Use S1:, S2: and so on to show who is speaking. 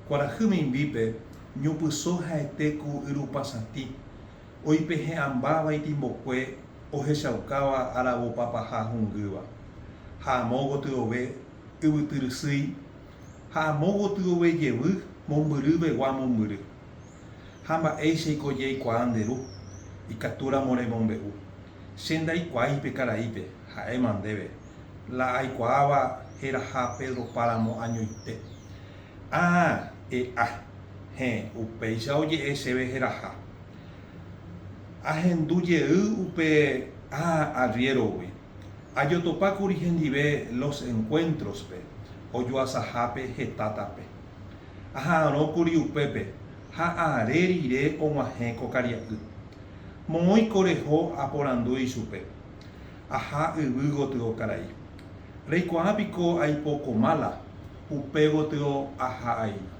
S1: Kuarahy mimbípe, ñupyso ha'ete ku yrupa satĩ, oipehe'ãmbáva itimbokue ohechaukáva aravopapaha hũngýva. Ha amo gotyove yvyty rysýi, ha amo gotyove jevy mombyryvegua mombyry. Ha mba'éichaiko jaikuaa nde ru, ikatúramo remombe'u. Che ndaikuaái pe karaípe, ha'éma ndéve, la aikuaáva heraha Pedro Páramo añoite. Ã, e a. Hẽ, upéicha oje'e chéve heraha. Ahendu jey upe ã arriérogui. Ajotopákuri hendive Los Encuentros-pe, ojuasahápe heta tape. Aha'arõkuri upépe ha are rire og̃uahẽ ko karia'y. Moõiko reho aporandu ichupe. Aha yvy gotyo karai. Reikuaa piko aipo Comala, upe gotyo aha aína.